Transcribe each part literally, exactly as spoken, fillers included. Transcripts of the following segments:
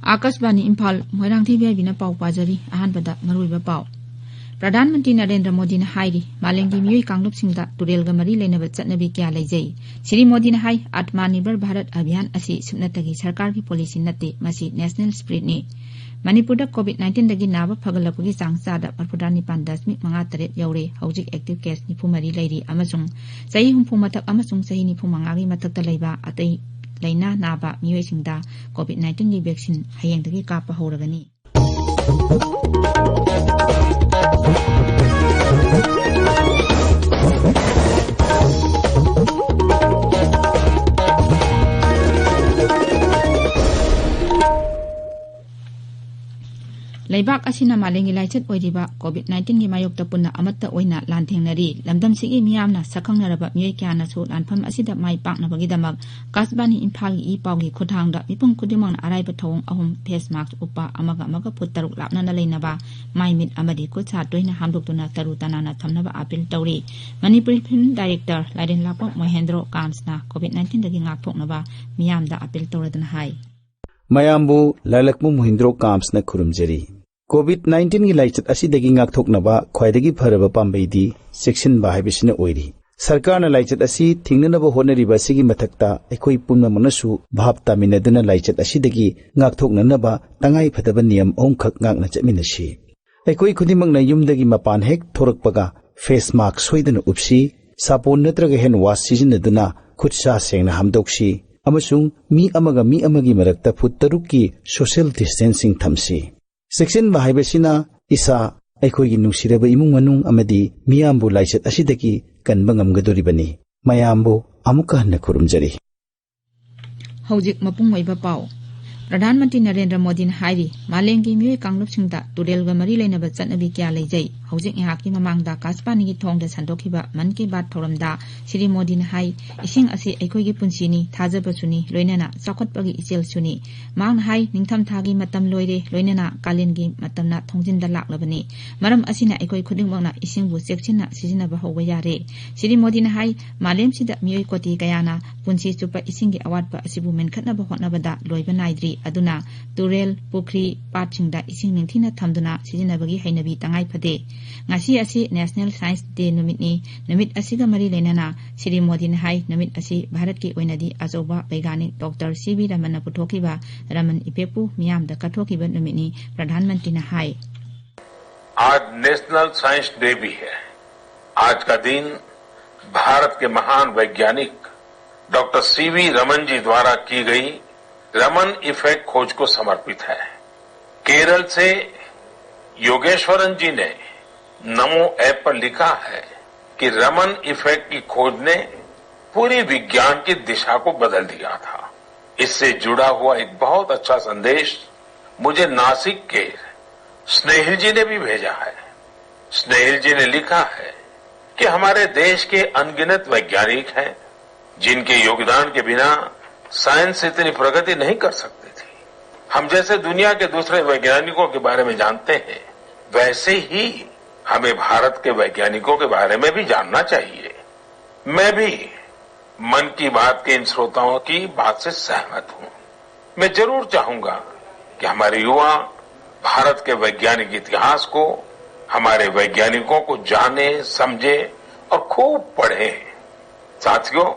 ꯑꯥꯀꯥꯁꯕꯥꯅꯤ Imphal, Moirangthem V ꯑꯥꯏ ꯕꯤꯅ ꯄꯥꯎ ꯄꯥꯖꯔꯤ꯫ ꯑꯍꯥꯟꯕꯗ ꯃꯔꯨꯑꯣꯏꯕ ꯄꯥꯎ꯫ ꯄ꯭ꯔꯙꯥꯟ ꯃꯟꯇ꯭ꯔꯤ ꯅꯔꯦꯟꯗ꯭ꯔ ꯃꯣꯗꯤꯅ ꯍꯥꯏꯔꯤ, ꯃꯥꯂꯦꯝꯒꯤ ꯃꯤꯑꯣꯏ ꯀꯥꯡꯂꯨꯞꯁꯤꯡꯗ ꯇꯨꯔꯦꯜꯒ ꯃꯔꯤ ꯂꯩꯅꯕ ꯆꯠꯅꯕꯤ ꯀꯌꯥ ꯂꯩꯖꯩ꯫ ꯁ꯭ꯔꯤ ꯃꯣꯗꯤꯅ ꯍꯥꯏ, ꯑꯥꯠꯃꯥ ꯅꯤꯔꯚꯔ ꯚꯥꯔꯠ ꯑꯚꯤꯌꯥꯟ ꯑꯁꯤ ꯁꯨꯞꯅꯇꯒꯤ ꯁꯔꯀꯥꯔꯒꯤ ꯄꯣꯂꯤꯁꯤ ꯅꯠꯇꯦ, ꯃꯁꯤ ꯅꯦꯁꯅꯦꯜ ꯁ꯭ꯄꯤꯔꯤꯠꯅꯤ꯫ ꯃꯅꯤꯄꯨꯔꯗ ꯀꯣꯚꯤꯗ ꯅꯥꯏꯟꯇꯤꯟꯗꯒꯤ ꯅꯥꯕ ꯐꯒꯠꯂꯛꯄꯒꯤ ꯆꯥꯡ ꯆꯥꯗ ꯃꯔꯐꯨꯇꯔꯥ ꯅꯤꯄꯥꯟ ꯗꯁꯃꯤꯛ ꯃꯉꯥ ꯇꯔꯦꯠ ꯌꯧꯔꯦ꯫ ꯍꯧꯖꯤꯛ ꯑꯦꯛꯇꯤꯚ ꯀꯦꯁ ꯅꯤꯐꯨ ꯃꯔꯤ ꯂꯩꯔꯤ ꯑꯃꯁꯨꯡ ꯆꯍꯤ ꯍꯨꯝꯐꯨ ꯃꯊꯛ ꯑꯃꯁꯨꯡ ꯆꯍꯤ ꯅꯤꯐꯨ ꯃꯉꯥꯒꯤ ꯃꯊꯛꯇ ꯂꯩꯕ ꯑꯇꯩ ꯂꯥꯏꯅꯥ ꯅꯥꯕ ꯃꯤꯑꯣꯏꯁꯤꯡꯗ ꯀꯣꯚꯤꯗ ꯅꯥꯏꯟꯇꯤꯟꯒꯤ ꯚꯦꯛꯁꯤꯟ ꯍꯌꯦꯡꯗꯒꯤ ꯀꯥꯞꯄ ꯍꯧꯔꯒꯅꯤ꯫ ꯂꯩꯕꯥꯛ ꯑꯁꯤꯅ ꯃꯥꯂꯦꯝꯒꯤ ꯂꯥꯏꯆꯠ ꯑꯣꯏꯔꯤꯕ ꯀꯣꯚꯤꯗ ꯅꯥꯏꯟꯇꯤꯟꯒꯤ ꯃꯥꯌꯣꯛꯇ ꯄꯨꯟꯅ ꯑꯃꯠꯇ ꯑꯣꯏꯅ ꯂꯥꯟꯊꯦꯡꯅꯔꯤ꯫ ꯂꯝꯗꯝꯁꯤꯒꯤ ꯃꯤꯌꯥꯝꯅ ꯁꯛꯈꯪꯅꯔꯕ ꯃꯤꯑꯣꯏ ꯀꯌꯥꯅꯁꯨ ꯂꯥꯟꯐꯝ ꯑꯁꯤꯗ ꯃꯥꯏ ꯄꯥꯛꯅꯕꯒꯤꯗꯃꯛ ꯑꯥꯀꯥꯁꯕꯥꯅꯤ ꯏꯝꯐꯥꯜꯒꯤ ꯏ ꯄꯥꯎꯒꯤ ꯈꯨꯠꯊꯥꯡꯗ ꯃꯤꯄꯨꯝ ꯈꯨꯗꯤꯡꯃꯛꯅ ꯑꯔꯥꯏꯕ ꯊꯧꯑꯣꯡ ꯑꯍꯨꯝ, ꯐꯦꯁ ꯃꯥꯛꯁ ꯎꯞꯄ, ꯑꯃꯒ ꯑꯃꯒ ꯐꯨꯠ ꯇꯔꯨꯛ ꯂꯥꯞꯅꯅ ꯂꯩꯅꯕ, ꯃꯥꯏ ꯃꯤꯠ ꯑꯃꯗꯤ ꯈꯨꯠ ꯁꯥ ꯇꯣꯏꯅ ꯍꯥꯝꯗꯣꯛꯇꯨꯅ ꯇꯔꯨ ꯇꯅꯥꯟꯅ ꯊꯝꯅꯕ ꯑꯥꯄꯤꯜ ꯇꯧꯔꯤ꯫ ꯃꯅꯤꯄꯨꯔꯤ ꯐꯤꯜꯝ ꯗꯥꯏꯔꯦꯛꯇꯔ ꯂꯥꯏꯔꯦꯟ ꯂꯥꯛꯄ ꯃꯣꯍꯦꯟꯗ꯭ꯔꯣ ꯀꯥꯝꯁꯅ ꯀꯣꯚꯤꯗ ꯅꯥꯏꯟꯇꯤꯟꯗꯒꯤ ꯉꯥꯛꯊꯣꯛꯅꯕ ꯃꯤꯌꯥꯝꯗ ꯑꯥꯄꯤꯜ ꯇꯧꯔꯗꯨꯅ ꯍꯥꯏ꯫ ꯃꯌꯥꯝꯕꯨ ꯂꯥꯏꯂꯛꯄ ꯃꯣꯍꯤꯟꯗ꯭ꯔꯣ ꯀꯥꯝꯁꯅ ꯈꯨꯔꯨꯝꯖꯔꯤ꯫ ꯀꯣꯚꯤꯗ ꯅꯥꯏꯟꯇꯤꯟꯒꯤ ꯂꯥꯏꯆꯠ ꯑꯁꯤꯗꯒꯤ ꯉꯥꯛꯊꯣꯛꯅꯕ ꯈ꯭ꯋꯥꯏꯗꯒꯤ ꯐꯔꯕ ꯄꯥꯝꯕꯩꯗꯤ ꯆꯦꯛꯁꯤꯟꯕ ꯍꯥꯏꯕꯁꯤꯅ ꯑꯣꯏꯔꯤ꯫ ꯁꯔꯀꯥꯔꯅ ꯂꯥꯏꯆꯠ ꯑꯁꯤ ꯊꯤꯡꯅꯅꯕ ꯍꯣꯠꯅꯔꯤꯕ ꯑꯁꯤꯒꯤ ꯃꯊꯛꯇ ꯑꯩꯈꯣꯏ ꯄꯨꯝꯅꯃꯛꯅꯁꯨ ꯚꯥꯞ ꯇꯥꯃꯤꯟꯅꯗꯨꯅ ꯂꯥꯏꯆꯠ ꯑꯁꯤꯗꯒꯤ ꯉꯥꯛꯊꯣꯛꯅꯅꯕ ꯇꯉꯥꯏ ꯐꯗꯕ ꯅꯤꯌꯝ ꯑꯍꯨꯝꯈꯛ ꯉꯥꯛꯅ ꯆꯠꯃꯤꯟꯅꯁꯤ꯫ ꯑꯩꯈꯣꯏ ꯈꯨꯗꯤꯡꯃꯛꯅ ꯌꯨꯝꯗꯒꯤ ꯃꯄꯥꯟ ꯍꯦꯛ ꯊꯣꯔꯛꯄꯒ ꯐꯦꯁ ꯃꯥꯛꯁ ꯁꯣꯏꯗꯅ ꯎꯞꯁꯤ, ꯁꯥꯄꯣꯟ ꯅꯠꯇ꯭ꯔꯒ ꯍꯦꯟ ꯋꯥꯁ ꯁꯤꯖꯤꯟꯅꯗꯨꯅ ꯈꯨꯠ ꯁꯥ ꯁꯦꯡꯅ ꯍꯥꯝꯗꯣꯛꯁꯤ, ꯑꯃꯁꯨꯡ ꯃꯤ ꯑꯃꯒ ꯃꯤ ꯑꯃꯒꯤ ꯃꯔꯛꯇ ꯐꯨꯠ ꯇꯔꯨꯛꯀꯤ ꯁꯣꯁꯤꯌꯦꯜ ꯗꯤꯁꯇꯦꯟꯁꯤꯡ ꯊꯝꯁꯤ꯫ ꯆꯦꯛꯁꯤꯟꯕ ꯍꯥꯏꯕꯁꯤꯅ ꯏꯁꯥ, ꯑꯩꯈꯣꯏꯒꯤ ꯅꯨꯡꯁꯤꯔꯕ ꯏꯃꯨꯡ ꯃꯅꯨꯡ ꯑꯃꯗꯤ ꯃꯤꯌꯥꯝꯕꯨ ꯂꯥꯏꯆꯠ ꯑꯁꯤꯗꯒꯤ ꯀꯟꯕ ꯉꯝꯒꯗꯧꯔꯤꯕꯅꯤ꯫ ꯃꯌꯥꯝꯕꯨ ꯑꯃꯨꯛꯀ ꯍꯟꯅ ꯈꯨꯔꯨꯝꯖꯔꯤ꯫ ꯍꯧꯖꯤꯛ ꯃꯄꯨꯡ ꯑꯣꯏꯕ ꯄꯥꯎ꯫ ꯄ꯭ꯔꯙꯥꯟ ꯃꯟꯇ꯭ꯔꯤ ꯅꯔꯦꯟꯗ꯭ꯔ ꯃꯣꯗꯤꯅ ꯍꯥꯏꯔꯤ, ꯃꯥꯂꯦꯝꯒꯤ ꯃꯤꯑꯣꯏ ꯀꯥꯡꯂꯨꯞꯁꯤꯡꯗ ꯇꯨꯔꯦꯜꯒ ꯃꯔꯤ ꯂꯩꯅꯕ ꯆꯠꯅꯕꯤ ꯀꯌꯥ ꯂꯩꯖꯩ꯫ ꯍꯧꯖꯤꯛ ꯉꯥꯏꯍꯥꯛꯀꯤ ꯃꯃꯥꯡꯗ ꯑꯀꯥꯁꯕꯥꯅꯤꯒꯤ ꯊꯣꯡꯗ ꯁꯟꯗꯣꯛꯈꯤꯕ ꯃꯟ ꯀꯤ ꯕꯥꯠ ꯊꯧꯔꯝꯗ ꯁ꯭ꯔꯤ ꯃꯣꯗꯤꯅ ꯍꯥꯏ, ꯏꯁꯤꯡ ꯑꯁꯤ ꯑꯩꯈꯣꯏꯒꯤ ꯄꯨꯟꯁꯤꯅꯤ, ꯊꯥꯖꯕꯁꯨꯅꯤ, ꯂꯣꯏꯅꯅ ꯆꯥꯎꯈꯠꯄꯒꯤ ꯏꯆꯦꯜꯁꯨꯅꯤ꯫ ꯃꯍꯥꯛꯅ ꯍꯥꯏ, ꯅꯤꯡꯊꯝꯊꯥꯒꯤ ꯃꯇꯝ ꯂꯣꯏꯔꯦ, ꯂꯣꯏꯅꯅ ꯀꯥꯂꯦꯟꯒꯤ ꯃꯇꯝꯅ ꯊꯣꯡꯖꯤꯟꯗ ꯂꯥꯛꯂꯕꯅꯤ꯫ ꯃꯔꯝ ꯑꯁꯤꯅ ꯑꯩꯈꯣꯏ ꯈꯨꯗꯤꯡꯃꯛꯅ ꯏꯁꯤꯡꯕꯨ ꯆꯦꯛꯁꯤꯟꯅ ꯁꯤꯖꯤꯟꯅꯕ ꯍꯧꯕ ꯌꯥꯔꯦ꯫ ꯁ꯭ꯔꯤ ꯃꯣꯗꯤꯅ ꯍꯥꯏ, ꯃꯥꯂꯦꯝꯁꯤꯗ ꯃꯤꯑꯣꯏ ꯀꯣꯇꯤ ꯀꯌꯥꯅ ꯄꯨꯟꯁꯤ ꯆꯨꯞꯄ ꯏꯁꯤꯡꯒꯤ ꯑꯋꯥꯠꯄ ꯑꯁꯤꯕꯨ ꯃꯦꯟꯈꯠꯅꯕ ꯍꯣꯠꯅꯕꯗ ꯂꯣꯏꯕ ꯅꯥꯏꯗ꯭ꯔꯤ꯫ ꯑꯗꯨꯅ ꯇꯨꯔꯦꯜ, ꯄꯨꯈ꯭ꯔꯤ, ꯄꯥꯠꯁꯤꯡꯗ ꯏꯁꯤꯡ ꯅꯤꯡꯊꯤꯅ ꯊꯝꯗꯨꯅ ꯁꯤꯖꯤꯟꯅꯕꯒꯤ ꯍꯩꯅꯕꯤ ꯇꯉꯥꯏ ꯐꯗꯦ꯫ ꯉꯁꯤ ꯑꯁꯤ National Science Day ꯅꯨꯃꯤꯠꯅꯤ꯫ ꯅꯨꯃꯤꯠ ꯑꯁꯤꯒ ꯃꯔꯤ ꯂꯩꯅꯅ ꯁ꯭ꯔꯤ ꯃꯣꯗꯤꯅ ꯍꯥꯏ, ꯅꯨꯃꯤꯠ ꯑꯁꯤ ꯚꯥꯔꯠꯀꯤ ꯑꯣꯏꯅꯗꯤ ꯑꯆꯧꯕ ꯕꯩꯒꯥꯅꯤꯛ ꯗꯣꯛꯇꯔ ꯁꯤ ꯚꯤ ꯔꯃꯟꯅ ꯄꯨꯊꯣꯛꯈꯤꯕ ꯔꯃꯟ ꯏꯐꯦꯛꯄꯨ ꯃꯤꯌꯥꯝꯗ ꯀꯠꯊꯣꯛꯈꯤꯕ ꯅꯨꯃꯤꯠꯅꯤ, ꯄ꯭ꯔꯙꯥꯟ ꯃꯟꯇ꯭ꯔꯤꯅ ꯍꯥꯏ꯫ आज नेशनल साइंस डे भी है। आज का दिन भारत के महान वैज्ञानिक डॉक्टर सीवी रमन जी द्वारा की गई रमन इफेक्ट खोज को समर्पित है। केरल से योगेश्वरन जी ने नमो ऐप पर लिखा है कि रमन इफेक्ट की खोज ने पूरी विज्ञान की दिशा को बदल दिया था। इससे जुड़ा हुआ एक बहुत अच्छा संदेश मुझे नासिक के स्नेहिल जी ने भी भेजा है। स्नेहिल जी ने लिखा है कि हमारे देश के अनगिनत वैज्ञानिक हैं, जिनके योगदान के बिना साइंस इतनी प्रगति नहीं कर सकती थी। हम जैसे दुनिया के दूसरे वैज्ञानिकों के बारे में जानते हैं, वैसे ही हमें भारत के वैज्ञानिकों के बारे में भी जानना चाहिए। मैं भी मन की बात के इन श्रोताओं की बात से सहमत हूं। मैं जरूर चाहूंगा कि हमारे युवा भारत के वैज्ञानिक इतिहास को, हमारे वैज्ञानिकों को जाने, समझे और खूब पढ़ें। साथियों,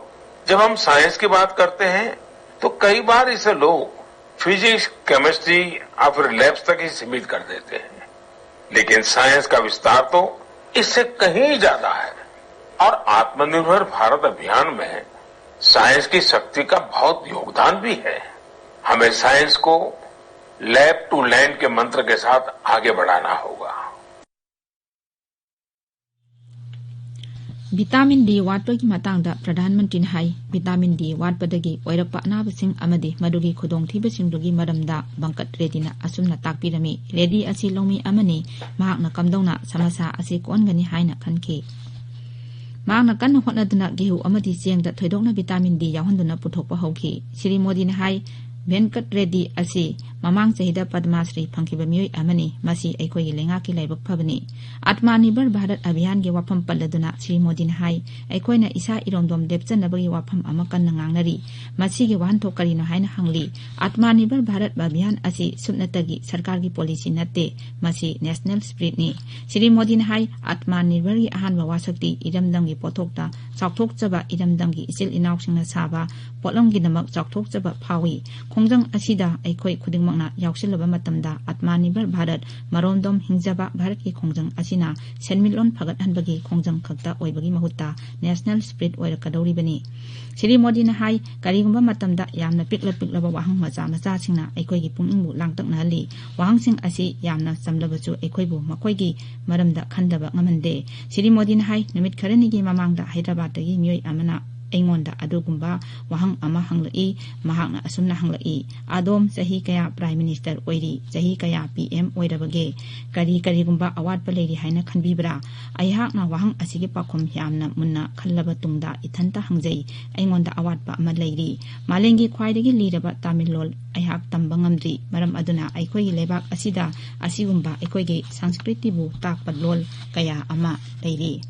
जब हम साइंस की बात करते हैं तो कई बार इसे लोग फिजिक्स, केमिस्ट्री या फिर लैब्स तक ही सीमित कर देते हैं, लेकिन साइंस का विस्तार तो इससे कहीं ज्यादा है। और आत्मनिर्भर भारत अभियान में साइंस की शक्ति का बहुत योगदान भी है। हमें साइंस को लैब टू लैंड के मंत्र के साथ आगे बढ़ाना होगा। ꯚꯤꯇꯥꯃꯤꯟ ꯗꯤ ꯋꯥꯠꯄꯒꯤ ꯃꯇꯥꯡꯗ ꯄ꯭ꯔꯙꯥꯟ ꯃꯟꯇ꯭ꯔꯤꯅ ꯍꯥꯏ, ꯚꯤꯇꯥꯃꯤꯟ ꯗꯤ ꯋꯥꯠꯄꯗꯒꯤ ꯑꯣꯏꯔꯛꯄ ꯑꯅꯥꯕꯁꯤꯡ ꯑꯃꯗꯤ ꯃꯗꯨꯒꯤ ꯈꯨꯗꯣꯡꯊꯤꯕꯁꯤꯡꯗꯨꯒꯤ ꯃꯔꯝꯗ ꯕꯪꯀꯠ ꯔꯦꯗꯤꯅ ꯑꯁꯨꯝꯅ ꯇꯥꯛꯄꯤꯔꯝꯃꯤ꯫ ꯔꯦꯗꯤ ꯑꯁꯤ ꯂꯧꯃꯤ ꯑꯃꯅꯤ, ꯃꯍꯥꯛꯅ ꯀꯝꯗꯧꯅ ꯁꯃꯁ꯭ꯌꯥ ꯑꯁꯤ ꯀꯣꯛꯍꯟꯒꯅꯤ ꯍꯥꯏꯅ ꯈꯟꯈꯤ? ꯃꯍꯥꯛꯅ ꯀꯟꯅ ꯍꯣꯠꯅꯗꯨꯅ ꯒꯦꯍꯨ ꯑꯃꯗꯤ ꯆꯦꯡꯗ ꯊꯣꯏꯗꯣꯛꯅ ꯚꯤꯇꯥꯃꯤꯟ ꯗꯤ ꯌꯥꯎꯍꯟꯗꯨꯅ ꯄꯨꯊꯣꯛꯄ ꯍꯧꯈꯤ꯫ ꯁ꯭ꯔꯤ ꯃꯣꯗꯤꯅ ꯍꯥꯏ, ꯚꯦꯟꯀꯠ ꯔꯦꯗꯤ ꯑꯁꯤ ꯃꯃꯥꯡ ꯆꯍꯤꯗ ꯄꯗꯃ ꯁ꯭ꯔꯤ ꯐꯪꯈꯤꯕ ꯃꯤꯑꯣꯏ ꯑꯃꯅꯤ꯫ ꯃꯁꯤ ꯑꯩꯈꯣꯏꯒꯤ ꯂꯩꯉꯥꯛꯀꯤ ꯂꯥꯏꯕꯛ ꯐꯕꯅꯤ꯫ ꯑꯥꯇꯃꯥ ꯅꯤꯔꯚꯔ ꯚꯥꯔꯠ ꯑꯚꯤꯌꯥꯟꯒꯤ ꯋꯥꯐꯝ ꯄꯜꯂꯗꯨꯅ ꯁ꯭ꯔꯤ ꯃꯣꯗꯤꯅ ꯍꯥꯏ, ꯑꯩꯈꯣꯏꯅ ꯏꯁꯥ ꯏꯔꯣꯝꯗꯣꯝ ꯂꯦꯞꯆꯅꯕꯒꯤ ꯋꯥꯐꯝ ꯑꯃ ꯀꯟꯅ ꯉꯥꯡꯅꯔꯤ꯫ ꯃꯁꯤꯒꯤ ꯋꯥꯍꯟꯊꯣꯛ ꯀꯔꯤꯅꯣ ꯍꯥꯏꯅ ꯍꯪꯂꯤ꯫ ꯑꯥꯇꯃꯥ ꯅꯤꯔꯚꯔ ꯚꯥꯔꯠ ꯑꯚꯤꯌꯥꯟ ꯑꯁꯤ ꯁꯨꯞꯅꯇꯒꯤ ꯁꯔꯀꯥꯔꯒꯤ ꯄꯣꯂꯤꯁꯤ ꯅꯠꯇꯦ, ꯃꯁꯤ ꯅꯦꯁꯅꯦꯜ ꯁ꯭ꯄꯤꯔꯤꯠꯅꯤ꯫ ꯁ꯭ꯔꯤ ꯃꯣꯗꯤꯅ ꯍꯥꯏ, ꯑꯥꯇꯃꯥ ꯅꯤꯔꯚꯔꯒꯤ ꯑꯍꯥꯟꯕ ꯋꯥꯁꯛꯇꯤ ꯏꯔꯝꯗꯝꯒꯤ ꯄꯣꯠꯊꯣꯛꯇ ꯆꯥꯎꯊꯣꯛꯆꯕ, ꯏꯔꯝꯗꯝꯒꯤ ꯏꯆꯤꯜ ꯏꯅꯥꯎꯁꯤꯡꯅ ꯁꯥꯕ ꯄꯣꯠꯂꯝꯒꯤꯗꯃꯛ ꯆꯥꯎꯊꯣꯛꯆꯕ ꯐꯥꯎꯏ꯫ ꯈꯣꯡꯖꯪ ꯑꯁꯤꯗ ꯑꯩꯈꯣꯏ ꯈꯨꯗꯤꯡꯃꯛꯅ ꯌꯥꯎꯁꯤꯜꯂꯕ ꯃꯇꯝꯗ ꯑꯥꯇꯃꯥ ꯅꯤꯔꯚꯔ ꯚꯥꯔꯠ, ꯃꯔꯣꯝꯗꯣꯝ ꯍꯤꯡꯖꯕ ꯚꯥꯔꯠꯀꯤ ꯈꯣꯡꯖꯪ ꯑꯁꯤꯅ ꯁꯦꯟꯃꯤꯠꯂꯣꯟ ꯐꯒꯠꯍꯟꯕꯒꯤ ꯈꯣꯡꯖꯪ ꯈꯛꯇ ꯑꯣꯏꯕꯒꯤ ꯃꯍꯨꯠꯇ ꯅꯦꯁꯅꯦꯜ ꯁ꯭ꯄꯤꯔꯤꯠ ꯑꯣꯏꯔꯛꯀꯗꯧꯔꯤꯕꯅꯤ꯫ ꯁ꯭ꯔꯤ ꯃꯣꯗꯤꯅ ꯍꯥꯏ, ꯀꯔꯤꯒꯨꯝꯕ ꯃꯇꯝꯗ ꯌꯥꯝꯅ ꯄꯤꯛꯂ ꯄꯤꯛꯂꯕ ꯋꯥꯍꯪ ꯃꯆꯥ ꯃꯆꯥꯁꯤꯡꯅ ꯑꯩꯈꯣꯏꯒꯤ ꯄꯨꯛꯅꯤꯡꯕꯨ ꯂꯥꯡꯇꯛꯅꯍꯜꯂꯤ꯫ ꯋꯥꯍꯪꯁꯤꯡ ꯑꯁꯤ ꯌꯥꯝꯅ ꯆꯝꯂꯕꯁꯨ ꯑꯩꯈꯣꯏꯕꯨ ꯃꯈꯣꯏꯒꯤ ꯃꯔꯝꯗ ꯈꯟꯗꯕ ꯉꯝꯍꯟꯗꯦ꯫ ꯁ꯭ꯔꯤ ꯃꯣꯗꯤꯅ ꯍꯥꯏ, ꯅꯨꯃꯤꯠ ꯈꯔꯅꯤꯒꯤ ꯃꯃꯥꯡꯗ ꯍꯥꯏꯗ꯭ꯔꯕꯥꯗꯇꯒꯤ ꯃꯤꯑꯣꯏ ꯑꯃꯅ ꯑꯩꯉꯣꯟꯗ ꯑꯗꯨꯒꯨꯝꯕ ꯋꯥꯍꯪ ꯑꯃ ꯍꯪꯂꯛꯏ꯫ ꯃꯍꯥꯛꯅ ꯑꯁꯨꯝꯅ ꯍꯪꯂꯛꯏ, "ꯑꯗꯣꯝ ꯆꯍꯤ ꯀꯌꯥ ꯄ꯭ꯔꯥꯏꯝ ꯃꯤꯅꯤꯁꯇꯔ ꯑꯣꯏꯔꯤ? ꯆꯍꯤ ꯀꯌꯥ ꯄꯤ ꯑꯦꯝ ꯑꯣꯏꯔꯕꯒꯦ? ꯀꯔꯤ ꯀꯔꯤꯒꯨꯝꯕ ꯑꯋꯥꯠꯄ ꯂꯩꯔꯤ ꯍꯥꯏꯅ ꯈꯟꯕꯤꯕ꯭ꯔꯥ?" ꯑꯩꯍꯥꯛꯅ ꯋꯥꯍꯪ ꯑꯁꯤꯒꯤ ꯄꯥꯎꯈꯨꯝ ꯌꯥꯝꯅ ꯃꯨꯟꯅ ꯈꯜꯂꯕ ꯇꯨꯡꯗ ꯏꯊꯟꯇ ꯍꯪꯖꯩ, "ꯑꯩꯉꯣꯟꯗ ꯑꯋꯥꯠꯄ ꯑꯃ ꯂꯩꯔꯤ꯫ ꯃꯥꯂꯦꯝꯒꯤ ꯈ꯭ꯋꯥꯏꯗꯒꯤ ꯂꯤꯔꯕ ꯇꯥꯃꯤꯜ ꯂꯣꯜ ꯑꯩꯍꯥꯛ ꯇꯝꯕ ꯉꯝꯗ꯭ꯔꯤ꯫ ꯃꯔꯝ ꯑꯗꯨꯅ ꯑꯩꯈꯣꯏꯒꯤ ꯂꯩꯕꯥꯛ ꯑꯁꯤꯗ ꯑꯁꯤꯒꯨꯝꯕ ꯑꯩꯈꯣꯏꯒꯤ ꯁꯪꯁꯀ꯭ꯔꯤꯇꯤꯕꯨ ꯇꯥꯛꯄ ꯂꯣꯜ ꯀꯌꯥ ꯑꯃ ꯂꯩꯔꯤ"꯫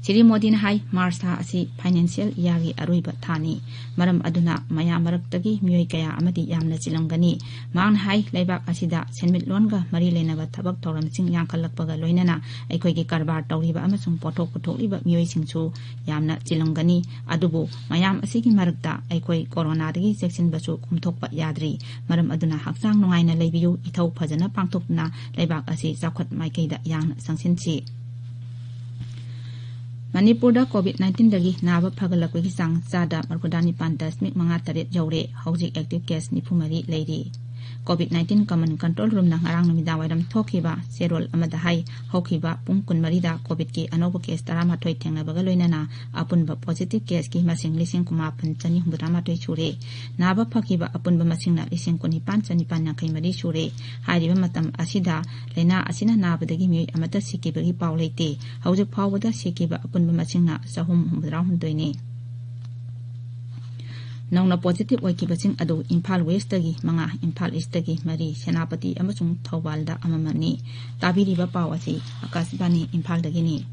ꯁ꯭ꯔꯤ ꯃꯣꯗꯤꯅ ꯍꯥꯏ, ꯃꯥꯔꯆ ꯊꯥ ꯑꯁꯤ ꯐꯥꯏꯅꯥꯟꯁꯤꯌꯦꯜ ꯏꯌꯥꯔꯒꯤ ꯑꯔꯣꯏꯕ ꯊꯥꯅꯤ꯫ ꯃꯔꯝ ꯑꯗꯨꯅ ꯃꯌꯥꯝ ꯃꯔꯛꯇꯒꯤ ꯃꯤꯑꯣꯏ ꯀꯌꯥ ꯑꯃꯗꯤ ꯌꯥꯝꯅ ꯆꯤꯜꯂꯝꯒꯅꯤ꯫ ꯃꯍꯥꯛꯅ ꯍꯥꯏ, ꯂꯩꯕꯥꯛ ꯑꯁꯤꯗ ꯁꯦꯟꯃꯤꯠꯂꯣꯟꯒ ꯃꯔꯤ ꯂꯩꯅꯕ ꯊꯕꯛ ꯊꯧꯔꯝꯁꯤꯡ ꯌꯥꯝꯈꯠꯂꯛꯄꯒ ꯂꯣꯏꯅꯅ ꯑꯩꯈꯣꯏꯒꯤ ꯀꯔꯕꯥꯔ ꯇꯧꯔꯤꯕ ꯑꯃꯁꯨꯡ ꯄꯣꯠꯊꯣꯛ ꯄꯨꯊꯣꯛꯂꯤꯕ ꯃꯤꯑꯣꯏꯁꯤꯡꯁꯨ ꯌꯥꯝꯅ ꯆꯤꯜꯂꯝꯒꯅꯤ꯫ ꯑꯗꯨꯕꯨ ꯃꯌꯥꯝ ꯑꯁꯤꯒꯤ ꯃꯔꯛꯇ ꯑꯩꯈꯣꯏ ꯀꯣꯔꯣꯅꯥꯗꯒꯤ ꯆꯦꯛꯁꯤꯟꯕꯁꯨ ꯀꯣꯝꯊꯣꯛꯄ ꯌꯥꯗ꯭ꯔꯤ꯫ ꯃꯔꯝ ꯑꯗꯨꯅ ꯍꯛꯆꯥꯡ ꯅꯨꯡꯉꯥꯏꯅ ꯂꯩꯕꯤꯌꯨ, ꯏꯊꯧ ꯐꯖꯅ ꯄꯥꯡꯊꯣꯛꯇꯨꯅ ꯂꯩꯕꯥꯛ ꯑꯁꯤ ꯆꯥꯎꯈꯠ ꯃꯥꯏꯀꯩꯗ ꯌꯥꯡꯅ ꯆꯪꯁꯤꯟꯁꯤ꯫ ꯃꯅꯤꯄꯨꯔꯗ ꯀꯣꯚꯤꯗ ꯅꯥꯏꯟꯇꯤꯟꯗꯒꯤ ꯅꯥꯕ ꯐꯒꯠꯂꯛꯄꯒꯤ ꯆꯥꯡ ꯆꯥꯗ ꯃꯔꯤꯐꯨꯇꯔꯥ ꯅꯤꯄꯥꯟ ꯗꯁꯃꯤꯛ ꯃꯉꯥ ꯇꯔꯦꯠ ꯌꯧꯔꯦ꯫ ꯍꯧꯖꯤꯛ ꯑꯦꯛꯇꯤꯚ ꯀꯦꯁ ꯅꯤꯐꯨ ꯃꯔꯤ ꯂꯩꯔꯤ꯫ COVID nineteen Common Control Roomꯅ ꯉꯔꯥꯡ ꯅꯨꯃꯤꯗꯥꯡꯋꯥꯏꯔꯝ ꯊꯣꯛꯈꯤꯕ ꯆꯦꯔꯣꯜ ꯑꯃꯗ ꯍꯥꯏ, ꯍꯧꯈꯤꯕ ꯄꯨꯡ ꯀꯨꯟꯃꯔꯤꯗ COVIDꯀꯤ ꯑꯅꯧꯕ case ꯇꯔꯥꯃꯥꯊꯣꯏ ꯊꯦꯡꯅꯕꯒ ꯂꯣꯏꯅꯅ ꯑꯄꯨꯟꯕ positive caseꯀꯤ ꯃꯁꯤꯡ ꯂꯤꯁꯤꯡ ꯀꯨꯟꯃꯥꯄꯟ ꯆꯅꯤ ꯍꯨꯝꯐꯨꯇꯔꯥꯃꯥꯊꯣꯏ ꯁꯨꯔꯦ꯫ ꯅꯥꯕ ꯐꯈꯤꯕ ꯑꯄꯨꯟꯕ ꯃꯁꯤꯡꯅ ꯂꯤꯁꯤꯡ ꯀꯨꯟꯅꯤꯄꯥꯟ ꯆꯅꯤꯄꯥꯟ ꯌꯥꯡꯈꯩ ꯃꯔꯤ ꯁꯨꯔꯦ꯫ ꯍꯥꯏꯔꯤꯕ ꯃꯇꯝ ꯑꯁꯤꯗ ꯂꯥꯏꯅꯥ ꯑꯁꯤꯅ ꯅꯥꯕꯗꯒꯤ ꯃꯤꯑꯣꯏ ꯑꯃꯠꯇ ꯁꯤꯈꯤꯕꯒꯤ ꯄꯥꯎ ꯂꯩꯇꯦ꯫ ꯍꯧꯖꯤꯛ ꯐꯥꯎꯕꯗ ꯁꯤꯈꯤꯕ ꯑꯄꯨꯟꯕ ꯃꯁꯤꯡꯅ ꯆꯍꯨꯝ ꯍꯨꯝꯐꯨꯇꯔꯥꯍꯨꯝꯗꯣꯏꯅꯤ꯫ ꯅꯧꯅ positive ꯑꯣꯏꯈꯤꯕꯁꯤꯡ ꯑꯗꯨ ꯏꯝꯐꯥꯜ Westꯇꯒꯤ ꯃꯉꯥ, ꯏꯝꯐꯥꯜ Eastꯇꯒꯤ ꯃꯔꯤ, ꯁꯦꯅꯥꯄꯇꯤ ꯑꯃꯁꯨꯡ ꯊꯧꯕꯥꯜꯗ ꯑꯃꯃꯝꯅꯤ꯫ ꯇꯥꯕꯤꯔꯤꯕ ꯄꯥꯎ ꯑꯁꯤ ꯑꯀꯥꯁꯕꯥꯅꯤ ꯏꯝꯐꯥꯜꯗꯒꯤꯅꯤ꯫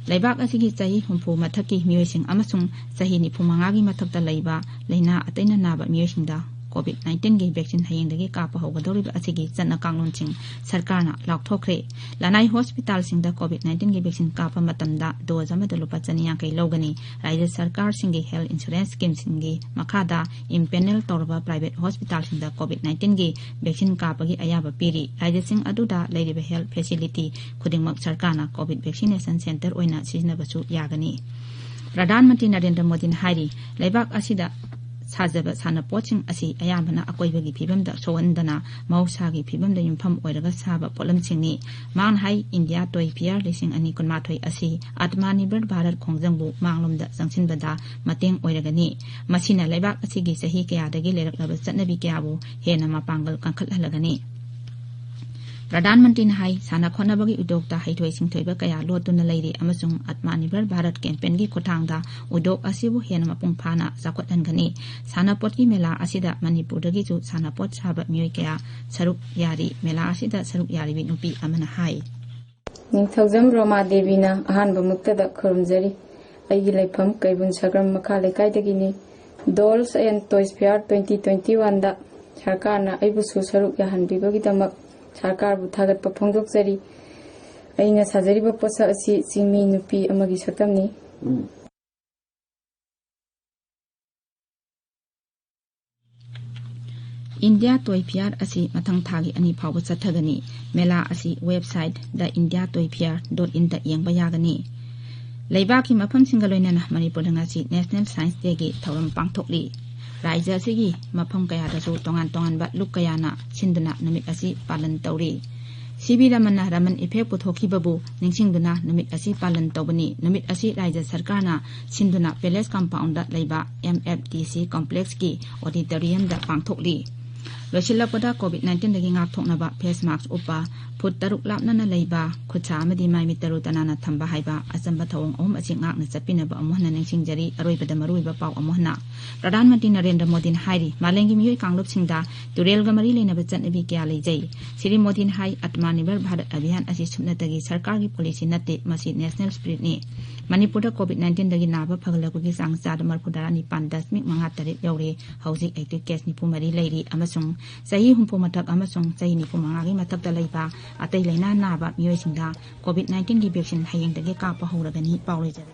ꯂꯩꯕꯥꯛ ꯑꯁꯤꯒꯤ ꯆꯍꯤ ꯍꯨꯝꯐꯨ ꯃꯊꯛꯀꯤ ꯃꯤꯑꯣꯏꯁꯤꯡ ꯑꯃꯁꯨꯡ ꯆꯍꯤ ꯅꯤꯐꯨ ꯃꯉꯥꯒꯤ ꯃꯊꯛꯇ ꯂꯩꯕ ꯂꯥꯏꯅꯥ ꯑꯇꯩꯅ ꯅꯥꯕ ꯃꯤꯑꯣꯏꯁꯤꯡꯗ COVID nineteenꯒꯤ vaccine ꯍꯌꯦꯡꯗꯒꯤ ꯀꯥꯞꯄ ꯍꯧꯒꯗꯧꯔꯤꯕ ꯑꯁꯤꯒꯤ ꯆꯠꯅ ꯀꯥꯡꯂꯣꯟꯁꯤꯡ ꯁꯔꯀꯥꯔꯅ ꯂꯥꯎꯊꯣꯛꯈ꯭ꯔꯦ꯫ ꯂꯅꯥꯏ hospitalꯁꯤꯡꯗ COVID nineteenꯒꯤ vaccine ꯀꯥꯞꯄ ꯃꯇꯝꯗ dose ꯑꯃꯗ ꯂꯨꯄꯥ ꯆꯅꯤ ꯌꯥꯡꯈꯩ ꯂꯧꯒꯅꯤ꯫ ꯔꯥꯖ꯭ꯌ ꯁꯔꯀꯥꯔꯁꯤꯡꯒꯤ health insuranceꯁ꯭ꯀꯤꯝꯁꯤꯡꯒꯤ ꯃꯈꯥꯗ empanel ꯇꯧꯔꯕ private hospitalꯁꯤꯡꯗ COVID nineteenꯒꯤ vaccine ꯀꯥꯞꯄꯒꯤ ꯑꯌꯥꯕ ꯄꯤꯔꯤ꯫ ꯔꯥꯖ꯭ꯌꯁꯤꯡ ꯑꯗꯨꯗ ꯂꯩꯔꯤꯕ health facility ꯈꯨꯗꯤꯡꯃꯛ ꯁꯔꯀꯥꯔꯅ COVID vaccination centre ꯑꯣꯏꯅ ꯁꯤꯖꯤꯟꯅꯕꯁꯨ ꯌꯥꯒꯅꯤ꯫ ꯄ꯭ꯔꯙꯥꯟ ꯃꯟꯇ꯭ꯔꯤ ꯅꯔꯦꯟꯗ꯭ꯔ ꯃꯣꯗꯤꯅ ꯍꯥꯏꯔꯤ, ꯂꯩꯕꯥꯛ ꯑꯁꯤꯗ ꯁꯥꯖꯕ ꯁꯥꯟꯅꯄꯣꯠꯁꯤꯡ ꯑꯁꯤ ꯑꯌꯥꯝꯕꯅ ꯑꯀꯣꯏꯕꯒꯤ ꯐꯤꯕꯝꯗ ꯁꯣꯛꯍꯟꯗꯅ ꯃꯍꯧꯁꯥꯒꯤ ꯐꯤꯕꯝꯗ ꯌꯨꯝꯐꯝ ꯑꯣꯏꯔꯒ ꯁꯥꯕ ꯄꯣꯠꯂꯝꯁꯤꯡꯅꯤ꯫ ꯃꯍꯥꯛꯅ ꯍꯥꯏ, India Toy Fair ꯂꯤꯁꯤꯡ ꯑꯅꯤ ꯀꯨꯟꯃꯥꯊꯣꯏ ꯑꯁꯤ Atmanirbhar Bharat ꯈꯣꯡꯖꯪꯕꯨ ꯃꯥꯡꯂꯣꯝꯗ ꯆꯪꯁꯤꯟꯕꯗ ꯃꯇꯦꯡ ꯑꯣꯏꯔꯒꯅꯤ꯫ ꯃꯁꯤꯅ ꯂꯩꯕꯥꯛ ꯑꯁꯤꯒꯤ ꯆꯍꯤ ꯀꯌꯥꯗꯒꯤ ꯂꯩꯔꯛꯂꯕ ꯆꯠꯅꯕꯤ ꯀꯌꯥꯕꯨ ꯍꯦꯟꯅ ꯃꯄꯥꯡꯒꯜ ꯀꯟꯈꯠꯍꯜꯂꯒꯅꯤ꯫ ꯄ꯭ꯔꯙꯥꯟ ꯃꯟꯇ꯭ꯔꯤꯅ ꯍꯥꯏ, ꯁꯥꯟꯅ ꯈꯣꯠꯅꯕꯒꯤ ꯎꯗꯣꯛꯇ ꯍꯩꯊꯣꯏ ꯁꯤꯡꯊꯣꯏꯕ ꯀꯌꯥ ꯂꯣꯠꯇꯨꯅ ꯂꯩꯔꯤ ꯑꯃꯁꯨꯡ Atmanirbhar Bharat campaignꯒꯤ ꯈꯨꯠꯊꯥꯡꯗ ꯎꯗꯣꯛ ꯑꯁꯤꯕꯨ ꯍꯦꯟꯅ ꯃꯄꯨꯡ ꯐꯥꯅ ꯆꯥꯎꯈꯠꯍꯟꯒꯅꯤ꯫ ꯁꯥꯟꯅꯄꯣꯠꯀꯤ ꯃꯦꯂꯥ ꯑꯁꯤꯗ ꯃꯅꯤꯄꯨꯔꯗꯒꯤꯁꯨ ꯁꯥꯟꯅꯄꯣꯠ ꯁꯥꯕ ꯃꯤꯑꯣꯏ ꯀꯌꯥ ꯁꯔꯨꯛ ꯌꯥꯔꯤ꯫ ꯃꯦꯂꯥ ꯑꯁꯤꯗ ꯁꯔꯨꯛ ꯌꯥꯔꯤꯕꯤ ꯅꯨꯄꯤ ꯑꯃꯅ ꯍꯥꯏ꯫ ꯅꯤꯡꯊꯧꯖꯝ ꯔꯣꯃꯥ ꯗꯦꯕꯤꯅ ꯑꯍꯥꯟꯕ ꯃꯛꯇꯗ ꯈꯨꯔꯨꯝꯖꯔꯤ꯫ ꯑꯩꯒꯤ ꯂꯩꯐꯝ ꯀꯩꯕꯨꯜ ꯁꯒ꯭ꯔꯝ ꯃꯈꯥ ꯂꯩꯀꯥꯏꯗꯒꯤꯅꯤ꯫ Dolls and Toys Fair twenty twenty-oneꯗ ꯁꯔꯀꯥꯔꯅ ꯑꯩꯕꯨꯁꯨ ꯁꯔꯨꯛ ꯌꯥꯍꯟꯕꯤꯕꯒꯤꯗꯃꯛ ꯁꯔꯀꯥꯔꯕꯨ ꯊꯥꯒꯠꯄ ꯐꯣꯡꯗꯣꯛꯆꯔꯤ꯫ ꯑꯩꯅ ꯁꯥꯖꯔꯤꯕ ꯄꯣꯠꯁꯛ ꯑꯁꯤ ꯆꯤꯡꯃꯤ ꯅꯨꯄꯤ ꯑꯃꯒꯤ ꯁꯛꯇꯝꯅꯤ꯫ India Toy Fair ꯑꯁꯤ ꯃꯊꯪ ꯊꯥꯒꯤ ꯑꯅꯤ ꯐꯥꯎꯕ ꯆꯠꯊꯒꯅꯤ꯫ ꯃꯦꯂꯥ ꯑꯁꯤ website the india toy fair dot inꯗ ꯌꯦꯡꯕ ꯌꯥꯒꯅꯤ꯫ ꯂꯩꯕꯥꯛꯀꯤ ꯃꯐꯝꯁꯤꯡꯒ ꯂꯣꯏꯅꯅ ꯃꯅꯤꯄꯨꯔꯗ ꯉꯁꯤ National Science Dayꯒꯤ ꯊꯧꯔꯝ ꯄꯥꯡꯊꯣꯛꯂꯤ꯫ ꯔꯥꯏꯖ꯭ꯌ ꯑꯁꯤꯒꯤ ꯃꯐꯝ ꯀꯌꯥꯗꯁꯨ ꯇꯣꯉꯥꯟ ꯇꯣꯉꯥꯟꯕ ꯂꯨꯞ ꯀꯌꯥꯅ ꯁꯤꯟꯗꯨꯅ ꯅꯨꯃꯤꯠ ꯑꯁꯤ ꯄꯥꯂꯟ ꯇꯧꯔꯤ꯫ ꯁꯤ ꯚꯤ ꯔꯃꯟꯅ ꯔꯃꯟ effect ꯄꯨꯊꯣꯛꯈꯤꯕꯕꯨ ꯅꯤꯡꯁꯤꯡꯗꯨꯅ ꯅꯨꯃꯤꯠ ꯑꯁꯤ ꯄꯥꯂꯟ ꯇꯧꯕꯅꯤ꯫ ꯅꯨꯃꯤꯠ ꯑꯁꯤ ꯔꯥꯏꯖ꯭ꯌ ꯁꯔꯀꯥꯔꯅ ꯁꯤꯟꯗꯨꯅ Palace Compoundꯗ ꯂꯩꯕ M F D C Complexꯀꯤ auditoriumꯗ ꯄꯥꯡꯊꯣꯛꯂꯤ꯫ ꯂꯣꯏꯁꯤꯜꯂꯛꯄꯗ, COVID nineteenꯗꯒꯤ ꯉꯥꯛꯊꯣꯛꯅꯕ face mask ꯎꯞꯄ, ꯐꯨꯠ ꯇꯔꯨꯛ ꯂꯥꯞꯅꯅ ꯂꯩꯕ, ꯈꯨꯠꯁꯥ ꯑꯃꯗꯤ ꯃꯥꯏ ꯃꯤꯠ ꯇꯔꯨ ꯇꯅꯥꯟꯅ ꯊꯝꯕ ꯍꯥꯏꯕ ꯑꯆꯝꯕ ꯊꯧꯑꯣꯡ ꯑꯍꯨꯝ ꯑꯁꯤ ꯉꯥꯛꯅ ꯆꯠꯄꯤꯅꯕ ꯑꯃꯨꯛ ꯍꯟꯅ ꯅꯤꯡꯁꯤꯡꯖꯔꯤ꯫ ꯑꯔꯣꯏꯕꯗ ꯃꯔꯨꯑꯣꯏꯕ ꯄꯥꯎ ꯑꯃꯨꯛ ꯍꯟꯅ꯫ ꯄ꯭ꯔꯙꯥꯟ ꯃꯟꯇ꯭ꯔꯤ ꯅꯔꯦꯟꯗ꯭ꯔ ꯃꯣꯗꯤꯅ ꯍꯥꯏꯔꯤ, ꯃꯥꯂꯦꯝꯒꯤ ꯃꯤꯑꯣꯏ ꯀꯥꯡꯂꯨꯞꯁꯤꯡꯗ ꯇꯨꯔꯦꯜꯒ ꯃꯔꯤ ꯂꯩꯅꯕ ꯆꯠꯅꯕꯤ ꯀꯌꯥ ꯂꯩꯖꯩ꯫ ꯁ꯭ꯔꯤ ꯃꯣꯗꯤꯅ ꯍꯥꯏ, Atmanirbhar Bharat Abhiyan ꯑꯁꯤ ꯁꯨꯞꯅꯇꯒꯤ ꯁꯔꯀꯥꯔꯒꯤ policy ꯅꯠꯇꯦ, ꯃꯁꯤ national spiritꯅꯤ꯫ ꯃꯅꯤꯄꯨꯔꯗ COVID nineteenꯗꯒꯤ ꯅꯥꯕ ꯐꯒꯠꯂꯛꯄꯒꯤ ꯆꯥꯡ ꯆꯥꯗ ꯃꯔꯤꯐꯨꯇꯔꯥ ꯅꯤꯄꯥꯟ ꯗꯁꯃꯤꯛ ꯃꯉꯥ ꯇꯔꯦꯠ ꯌꯧꯔꯦ꯫ ꯍꯧꯖꯤꯛ active case ꯅꯤꯐꯨ ꯃꯔꯤ ꯂꯩꯔꯤ ꯑꯃꯁꯨꯡ ꯆꯍꯤ ꯍꯨꯝꯐꯨ ꯃꯊꯛ ꯑꯃꯁꯨꯡ ꯆꯍꯤ ꯅꯤꯐꯨ ꯃꯉꯥꯒꯤ ꯃꯊꯛꯇ ꯂꯩꯕ ꯑꯇꯩ ꯂꯥꯏꯅꯥ ꯅꯥꯕ ꯃꯤꯑꯣꯏꯁꯤꯡꯗ COVID nineteenꯒꯤ vaccine ꯍꯌꯦꯡꯗꯒꯤ ꯀꯥꯞꯄ ꯍꯧꯔꯒꯅꯤ꯫ ꯄꯥꯎ ꯂꯣꯏꯖꯔꯦ꯫